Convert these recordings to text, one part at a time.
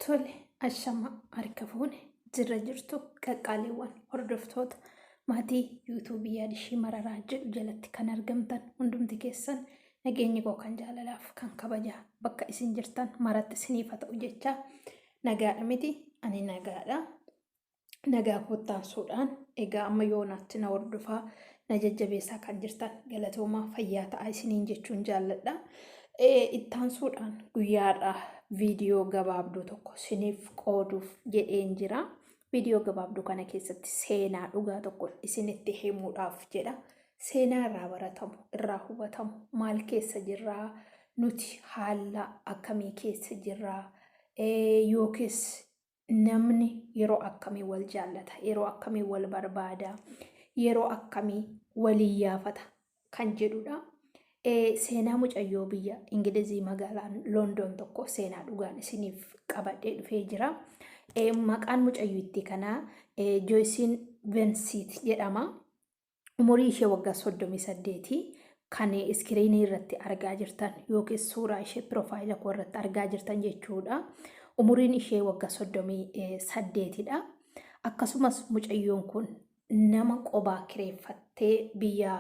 Tole, ashama harka fuune jirra jirtu qaqqaaliiwwan hordoftoota maatii yuutuubii yaadishii mararaa jedhu jalatti kan argamtan hundumti keessan nageenyi koo kan jaalalaaf kan kabajaa bakka isin jirtan maratti isiniif haa ta'u jechaa nagaadha miti ani nagaadha. Nagaa koottaansuudhaan egaa amma yoonaatti na hordofaa na jajjabeessaa kan jirtan galatoomaa fayyaa ta'aa isiniin jechuun jaalladha. Ittaansuudhaan guyyaadha viidiyoo gabaabduu tokko isiniif qooduuf jedheen jira. Viidiyoo gabaabduu kana keessatti seenaa dhugaa tokko isinitti himuudhaaf jedha. Seenaa irraa baratamu, irraa hubatamu, maal keessa jirraa, nuti haala akkamii keessa jirraa, yookiis namni yeroo akkamii wal jaallata, yeroo akkamii wal barbaada, yeroo akkamii walii yaafata kan jedhudha. Seenaa mucayyoo biyya Ingilizii magaalaa London tokko seenaa dhugaan isiniif qabadhee dhufee jira. Maqaan mucayyittii kanaa Joysiin Vensiit jedhama. Umurii ishee waggaa 38 kan iskiriinii irratti argaa jirtan yookiis suuraa ishee piroofaayila koo irratti argaa jirtan jechuudha. Umuriin ishee waggaa 38dha. Akkasumas mucayyoon kun nama qobaa kireeffattee biyya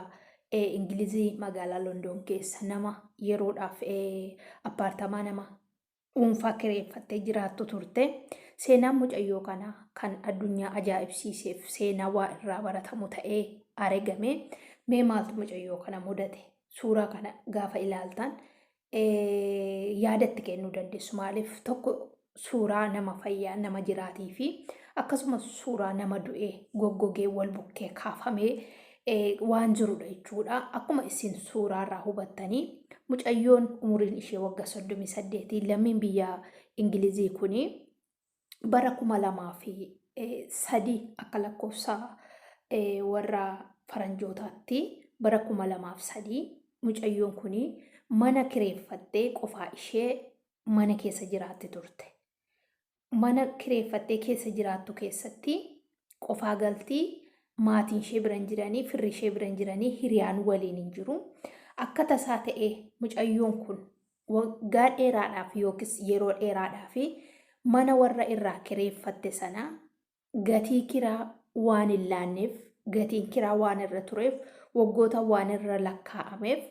Ingilizii magaalaa Londoon keessa nama yeroodhaaf appaartamaa nama dhuunfaa kireeffattee jiraattu turte. Seenaan mucayyoo kanaa kan addunyaa ajaa'ibsiiseef seenaa waa irraa baratamu ta'ee argame. Mee maaltu mucayyoo kana mudate? Suuraa kana gaafa ilaaltan yaadatti kennuu dandeessu. Maaliif tokko suuraa nama fayyaa nama jiraatii fi akkasumas suuraa nama du'ee goggogee wal bukkee kaafamee waan jirudha jechuudha. Akkuma isin suuraarraa hubattanii mucayyoon umuriin ishee waggaa 38 lammiin biyya Ingilizii kuni bara 2003 akka lakkoofsa warra faranjootaatti bara 2003 mucayyoon kuni mana kireeffattee qofaa ishee mana keessa jiraatti turte. Mana kireeffattee keessa jiraattu keessatti qofaa galtii maatiin ishee bira hin jiranii, firri ishee bira hin jiranii, hiriyaan waliin hin jiru. Akka tasaa ta'ee mucayyoon kun waggaa dheeraadhaaf yookiis yeroo dheeraadhaaf mana warra irraa kireeffatte sana gatii kiraa waan hin laanneef, gatiin kiraa waan irra tureef, waggoota waan irra lakkaa'ameef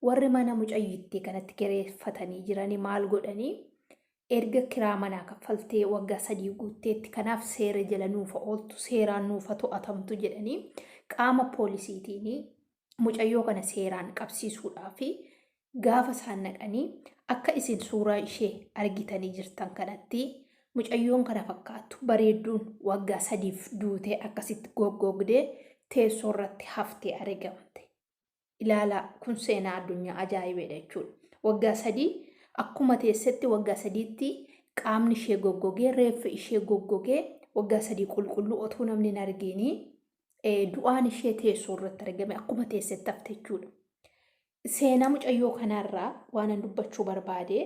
warri mana mucayyittii kanatti kireeffatanii jiranii maal godhanii erga kiraa manaa kaffaltee waggaa 3 guutteetti kanaaf seera jala nuufa ooltu seeraan nuufa to'atamtu jedhanii qaama poolisiitiin mucayyoo kana seeraan qabsiisuudhaaf gaafa isaan naqanii akka isin suuraa ishee argitanii jirtan kanatti mucayyoon kana fakkaattu bareedduun waggaa 3f duutee akkasitti goggogdee teessoo irratti haftee argamte. Ilaalaa kun seenaa addunyaa ajaa'ibeedha jechuudha. Waggaa 3 akkuma teessetti waggaa 3tti qaamni ishee goggogee reeffi ishee goggogee waggaa 3 qulqulluu otuu namni hin argiinii du'aan ishee teessoo irratti argame akkuma teessetti hafte jechuudha. Seenaa mucayyoo kanarraa waanan dubbachuu barbaade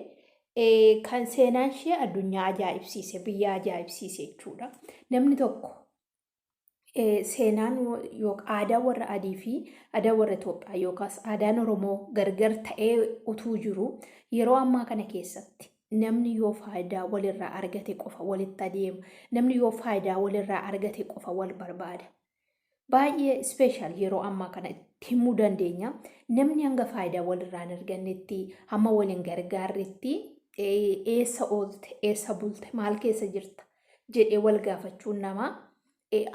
kan seenaan ishee addunyaa ajaa'ibsiise biyya ajaa'ibsiise jechuudha. Namni tokko seenaan aadaa warra adii fi aadaa warra Itoophiyaa yookaas aadaan Oromoo gargar ta'ee utuu jiru yeroo ammaa kana keessatti namni yoo faayidaa walirraa argate qofa walitti adeema. Namni yoo faayidaa walirraa argate qofa wal barbaada. Baay'ee ispeeshaal yeroo ammaa kana itti himuu dandeenya. Namni hanga faayidaa walirraa hin argannetti, hamma wal hin gargaarretti eessa oolte, eessa bulte, maal keessa jirta jedhee wal gaafachuun namaa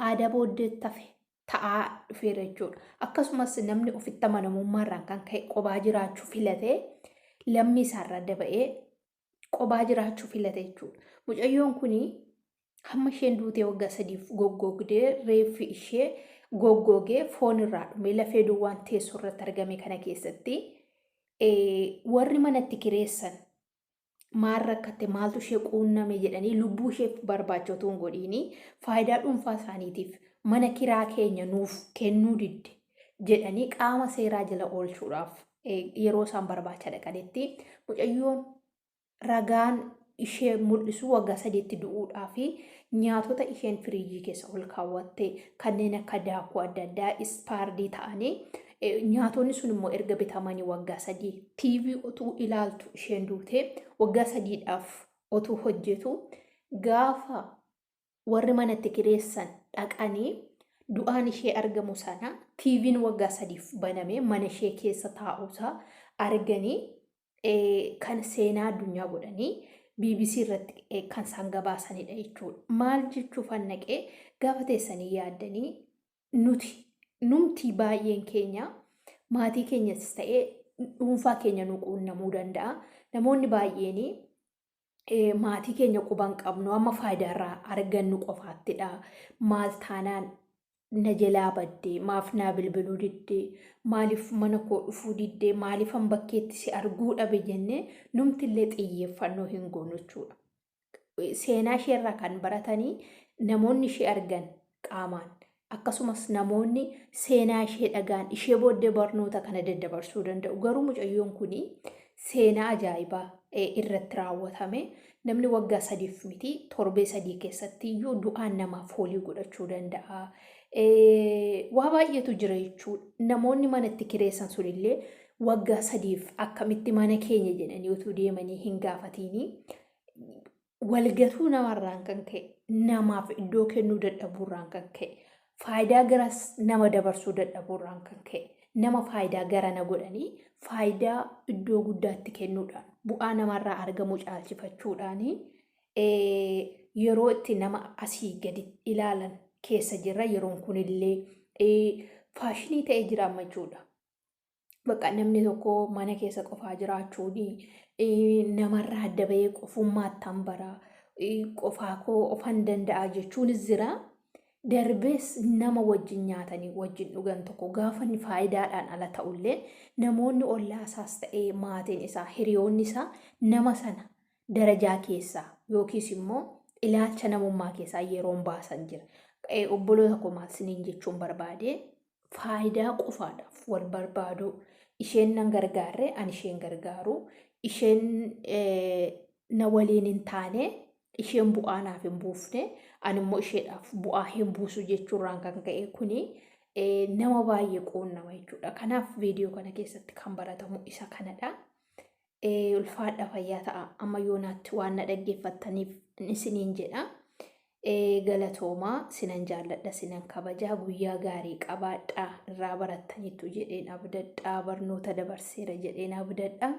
aadaa booddeetti hafe ta'aa dhufeera jechuudha. Akkasumas namni ofitti amanamummaarraan kan ka'e qobaa jiraachuu filatee lammii isaarraa adda ba'ee qobaa jiraachuu filate jechuudha. Mucayyoon kun hamma isheen duutee waggaa 3f goggogdee reeffi ishee goggogee foon irraa dhumee lafee duwwaan teessoo irratti argame kana keessatti warri manatti kireessan maal rakkatte maaltu ishee quunname jedhanii lubbuu isheef barbaacha utuu hin godhiini faayidaa dhuunfaa isaaniitiif mana kiraa keenya nuuf kennuu didde jedhanii qaama seeraa jala oolchuudhaaf yeroo isaan barbaacha dhaqanitti mucayyoon ragaan ishee mul'isu waggaa 3tti du'uudhaa fi nyaatota isheen firiijii keessa ol kaawwatte kanneen akka daakuu adda addaa ispaardii ta'anii nyaatonni sun immoo erga bitamanii waggaa 3 TV otuu ilaaltu isheen duute waggaa 3dhaaf otuu hojjetu Gaafa warri manatti kireessan dhaqanii du'aan ishee argamu sana TV'n waggaa 3f banamee mana ishee keessa taa'uusaa arganii kan seenaa addunyaa godhanii BBC irratti kan isaan gabaasanidha jechuudha. Maal jechuufan naqee gaafa teessanii yaaddanii nuti numtii baay'een keenya maatii keenyas ta'ee dhuunfaa keenya nu quunnamuu danda'a. Namoonni baay'een maatii keenya quban qabnu amma faayidaa irraa argannu qofaattidha. Maal taanaan na jalaa baddee, maaf naa bilbiluu diddee, maaliif mana koo dhufuu diddee, maaliifan bakkeetti si arguu dhabe jennee numtillee xiyyeeffannoo hin goonu jechuudha. Seenaa isheerraa kan baratanii namoonni ishee argan qaamaan akkasumas namoonni seenaa ishee dhagaan ishee booddee barnoota kana daddabarsuu danda'u. Garuu mucayyoon kun seenaa ajaa'ibaa irratti raawwatame. Namni waggaa 3f miti torbee 3 keessatti iyyuu du'aan namaa foolii godhachuu danda'a. Waa baay'eetu jira jechuudha. Namoonni manatti kireessan sunillee waggaa 3f akkamitti mana keenya jedhanii utuu deemanii hin gaafatiini walgatuu namarraan kan ka'e namaaf iddoo kennuu dadhabuurraan kan ka'e faayidaa garas nama dabarsuu dadhabuurraan kan ka'e nama faayidaa garana godhanii faayidaa iddoo guddaatti kennuudhaan bu'aa namarraa argamu caalchifachuudhaan yeroo itti nama asii gadi ilaalan keessa jirra. Yeroon kunillee faashinii ta'ee jira amma jechuudha. Bakka namni tokko mana keessa qofaa jiraachuun namarraa adda bahee qofummaattan bara qofaa koo ofan danda'a jechuunis jira. Darbees nama wajjin nyaatanii wajjin dhugan tokko gaafa inni faayidaadhaan ala ta'ullee namoonni ollaa isaas ta'ee maatiin isaa hiriyoonni isaa nama sana darajaa keessaa yookiis immoo ilaalcha namummaa keessaa yeroon baasan jira. Obboloota koo maal isiniin jechuun barbaade faayidaa qofaadhaaf wal barbaaduu isheen nan gargaarre ani isheen gargaaru isheen na waliin hin taane isheen bu'aa naaf hin buufne ani immoo isheedhaaf bu'aa hin buusu jechuurraan kan ka'e kuni nama baay'ee quunnama jechuudha. Kanaaf viidiyoo kana keessatti kan baratamu isa kanadha. Ulfaadha fayyaa ta'a amma yoonaatti waan na dhaggeeffattaniif isiniin jedha. Galatoomaa sinan jaalladha sinan kabajaa guyyaa gaarii qabaadhaa irraa barattaniittu jedheen abdadhaa barnoota dabarseera jedheen abdadha.